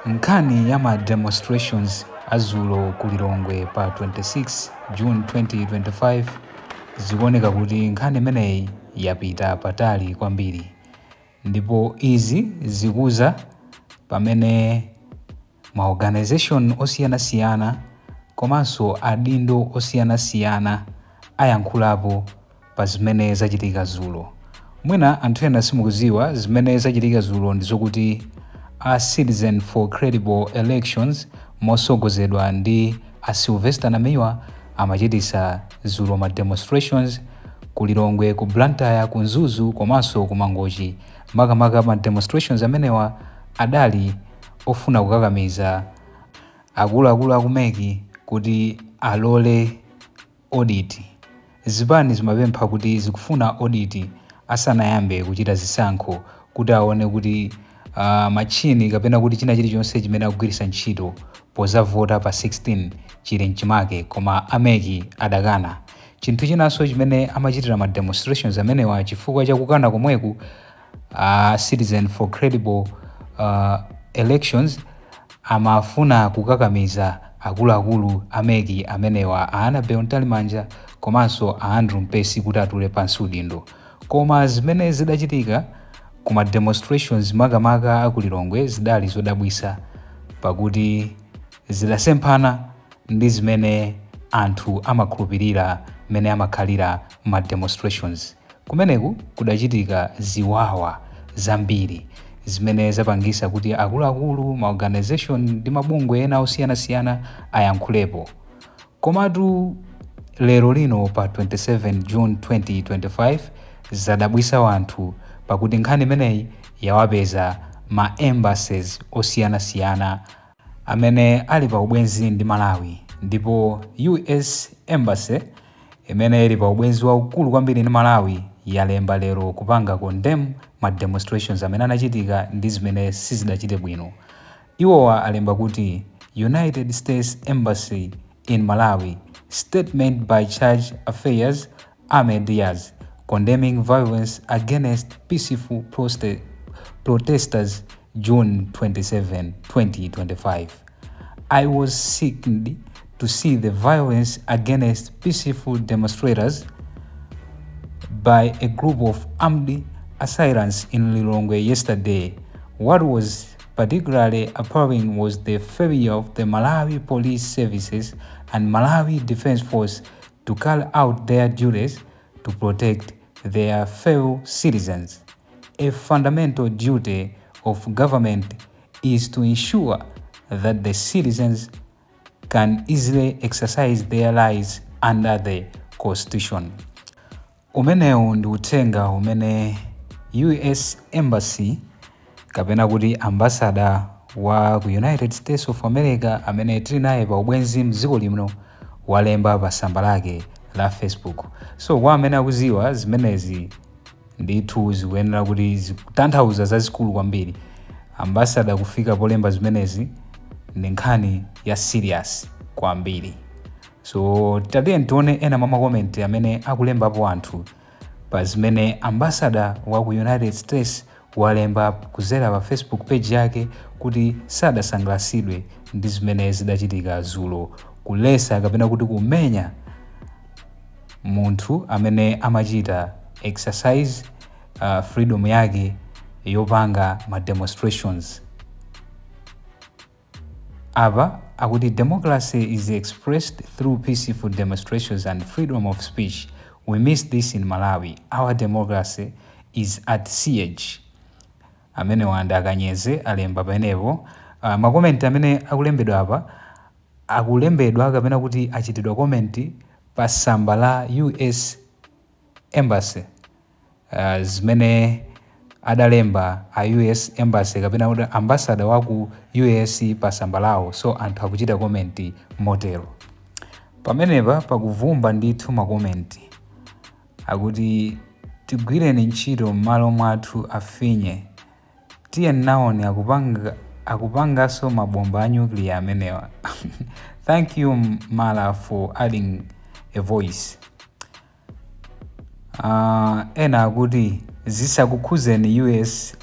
Nkhani ya ma demonstrations azulo ku Lilongwe pa 26 June 2025, zikuoneka kuti nkhani imeneyi yapita patali kwambiri, ndipo izi zikuza pamene ma organization osiyanasiyana komanso adindo osiyanasiyana ayankhulapo pa zimene zachitika zulo. Mwina anthu ena simukuziwa zimene zachitika zulo, ndi zokuti a Citizen for Credible Elections mosogozedwa ndi a Sylvester Namiwa amachitisa zulo ma demonstrations ku Lilongwe, ku Blantyre, ku Mzuzu komanso ku Mangochi. Makamaka ma demonstrations amenewa adali ofuna kukakamiza akuluakulu aku MEC kuti alole audit. Zipani zimapempha kuti zikufuna audit asanayambe kuchita zisankho, kuti aone kuti machine kapena kuti china chilichonse chimene akugwiritsa ntchito pozavota pa 16 chili mchimake, koma a MEC adakana. Chinthu chinanso chimene amachitira ma demonstrations amenewa, chifukwa chakukana komweku, Citizen for Credible Elections amafuna kukakamiza akuluakulu a MEC amenewa, a Annabel Mtalimanja komanso a Andrew Mpesi, kuti atule pansi udindo. Koma zimene zidachitika kuma demonstrations, makamaka aku Lilongwe, zidali zodabwisa, pakuti zidasemphana ndi zimene anthu amakhulupirira mmene amakhalira ma demonstrations. Kumeneku kudachitika ziwawa zambiri zimene zapangisa kuti akuluakulu, ma organization ndi mabungwe ena osiyanasiyana ayankhulepo. Komatu lero lino pa 27 June 2025 zadabwisa wanthu, pakuti nkhani imeneyi yawapeza ma embassies osiyanasiyana amene ali pa ubwenzi ndi Malawi. Ndipo US Embassy imene ili pa ubwenzi waukulu kwambiri ndi Malawi yalemba lero kupanga condemn ma demonstrations amene anachitika ndi zimene sizidachite bwino. Iwowa alemba kuti, "United States Embassy in Malawi, statement by Charge Affairs Ame Diaz condemning violence against peaceful protesters June 27, 2025. I was sickened to see the violence against peaceful demonstrators by a group of armed assailants in Lilongwe yesterday. What was particularly appalling was the failure of the Malawi Police Services and Malawi Defense Force to carry out their duties to protect their fellow citizens. A fundamental duty of government is to ensure that the citizens can easily exercise their rights under the constitution." Umenewu ndi uthenga umene US Embassy, kapena kuti ambassador wa ku United States of America amene tili naye pa ubwenzi mdziko lino, walemba pa tsamba lake la Facebook. So kwa amene akuziwa zimenezi, ndithu zikuyenera kuti zikutanthauza zazikulu kwambiri. Ambassador kufika polemba zimenezi ndi nkhani ya serious kwambiri. So tatiye tione ena mwa ma comment amene akulembapo anthu pa zimene ambassador wa ku United States walemba kuzera pa Facebook page yake, kuti sadasangalatsidwe ndi zimene zidachitika zulo, kulesa kapena kuti kumenya munthu amene amachita exercise freedom yake yopanga ma demonstrations. Apa akuti, "Democracy is expressed through peaceful demonstrations and freedom of speech. We miss this in Malawi. Our democracy is at siege." Amene wanda akanyeze alemba pamenepo. Ma comment amene akulembedwa apa akulembedwa kapena kuti achitidwa comment pa tsamba la US Embassy, zimene adalemba a US Embassy kapena kuti ambassador wa ku US pa tsamba lawo. So anthu akuchita comment motero. Pamenepa pakuvumba ndithu ma comment akuti, "Tigwireni ntchito m'malo mwathu afinye, tiye nawoni akupanganso mabomba a nuclear amenewa. Thank you Mala for adding a voice." Ena akuti, "Zisakukhuzeni US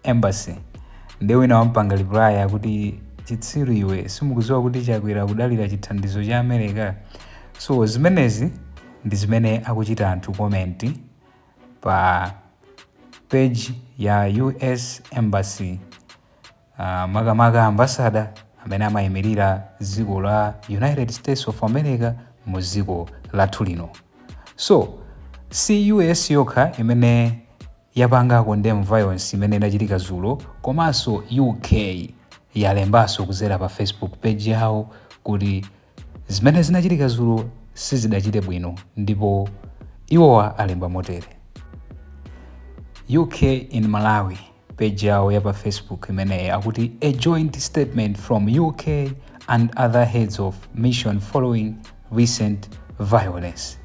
Embassy." Ndiye wina wampanga reply akuti, "Chitsiru iwe, simukudziwa kuti Chakwera akudalira chithandizo cha America?" So zimenezi ndi zimene akuchita anthu comment pa page ya US Embassy, makamaka ambassador amene amayimirira dziko la United States of America mu dziko lathu lino. So si US yokha imene yapanga condemn violence imene inachitika dzulo, komanso UK yalembanso kudzera pa Facebook page yawo kuti zimene zinachitika dzulo sizidachite bwino, ndipo iwowa alemba motere. UK in Malawi page yawo ya pa Facebook imeneyi akuti, "A joint statement from UK and other heads of mission following recent violence."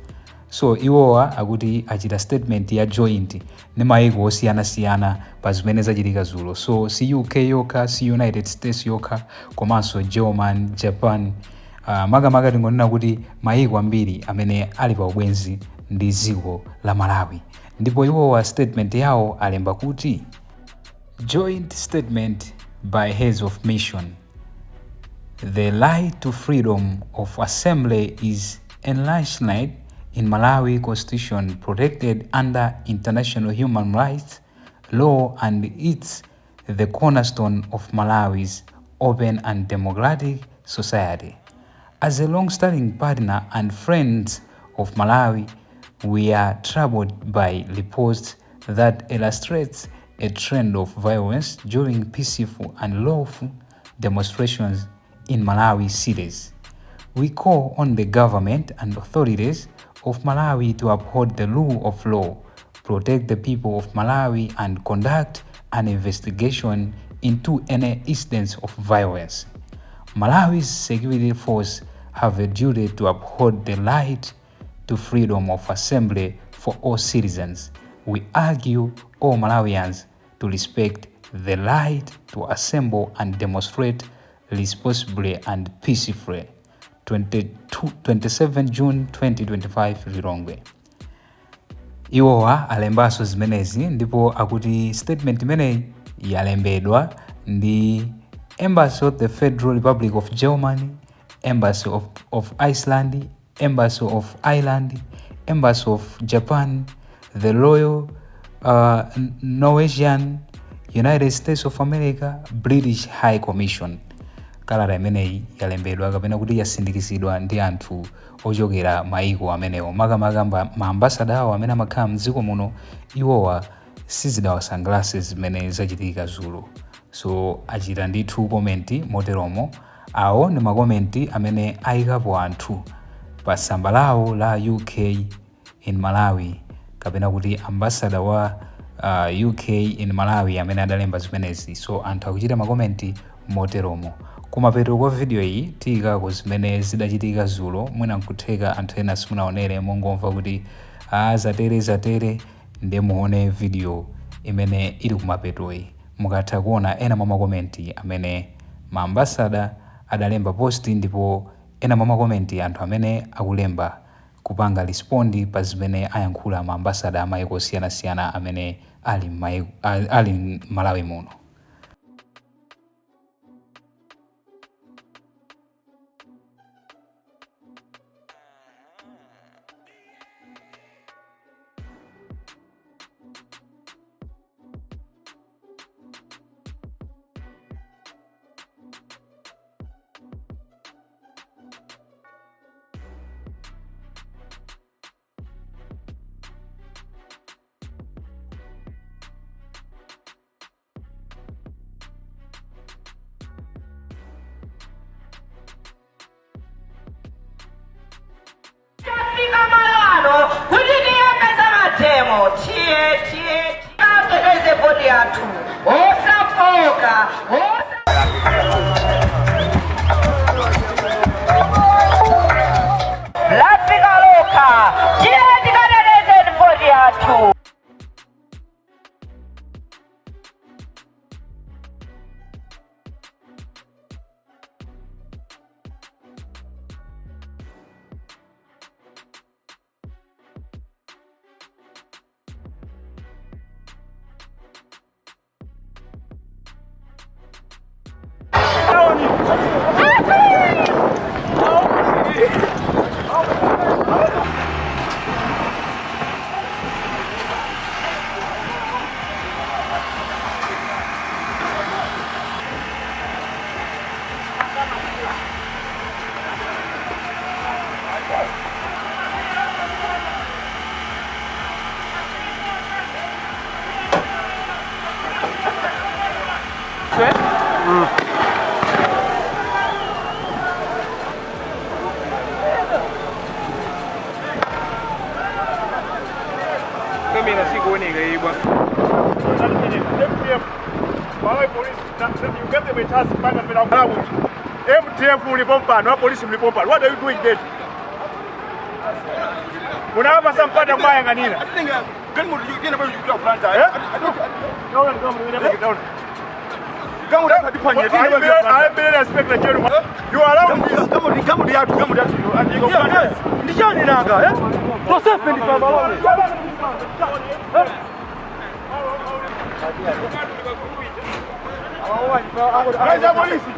So iwowa akuti achita statement ya joint ndi mayiko osiyanasiyana pa zimene zachitika dzulo. So si UK yokha, si United States yokha, komanso German, Japan, makamaka tingonena kuti mayiko ambiri amene ali pa ubwenzi ndi dziko la Malawi. Ndipo iwowa statement yawo alemba kuti, "Joint statement by heads of mission. The right to freedom of assembly is enshrined in Malawi Constitution, protected under international human rights law, and it's the cornerstone of Malawi's open and democratic society. As a long-standing partner and friends of Malawi, we are troubled by reports that illustrates a trend of violence during peaceful and lawful demonstrations in Malawi cities. We call on the government and authorities of Malawi to uphold the rule of law, protect the people of Malawi, and conduct an investigation into any incidents of violence. Malawi's security force have a duty to uphold the right to freedom of assembly for all citizens. We urge all Malawians to respect the right to assemble and demonstrate responsibly and peacefully. 22, 27 June 2025, Lilongwe." Iwowa alembanso zimenezi, ndipo akuti statement imeneyi yalembedwa ndi Embassy of the Federal Republic of Germany, Embassy of Iceland, Embassy of Ireland, Embassy of Japan, the Royal Norwegian, United States of America, British High Commission. Kalata imeneyi yalembedwa kapena kuti yasindikizidwa ndi anthu ochokera maiko amenewo, makamaka maambasada awo amene amakhala mdziko muno. Iwowa sizidawasangalatse zimene zachitika dzulo, so achita ndithu comment moteromo. Awo ndi ma comment amene ayikapo anthu pa tsamba lawo la UK in Malawi, kapena kuti ambassador wa UK in Malawi amene adalemba zimenezi. So anthu akuchita ma comment moteromo. Kumapeto kwa video iyi tiyikako zimene zidachitika dzulo. Mwina nkutheka anthu ena simunaonere, mungomva kuti a zatere zatere, ndiye muone video imene ili kumapetoyi, mukatha kuona ena mwa ma comment amene maambasada adalemba post, ndipo ena mwa ma comment anthu amene akulemba kupanga respond pa zimene ayankhula maambasada amayiko osiyanasiyana amene ali m'Malawi muno. Tafika malo ano kuti tiyambe ma demo. Tiye, tiye, tikateteze voti yathu, osafoka, osa lafika lokha. Tiye tikateteze voti yathu. Kamera sikuoneka ibwa. Malawi Police, you gave them a task mpaka mpera Malawi. MTF mlipo mpano, polisi mlipo mpano. What are you doing there? Munawapasa mpata kumayang'anira. Eh? Taona ni kama mwingine taona. I believe Inspector General. You allow this. Ndichani nanga eh? Tosefe ndi sabalone. Aisa polisi.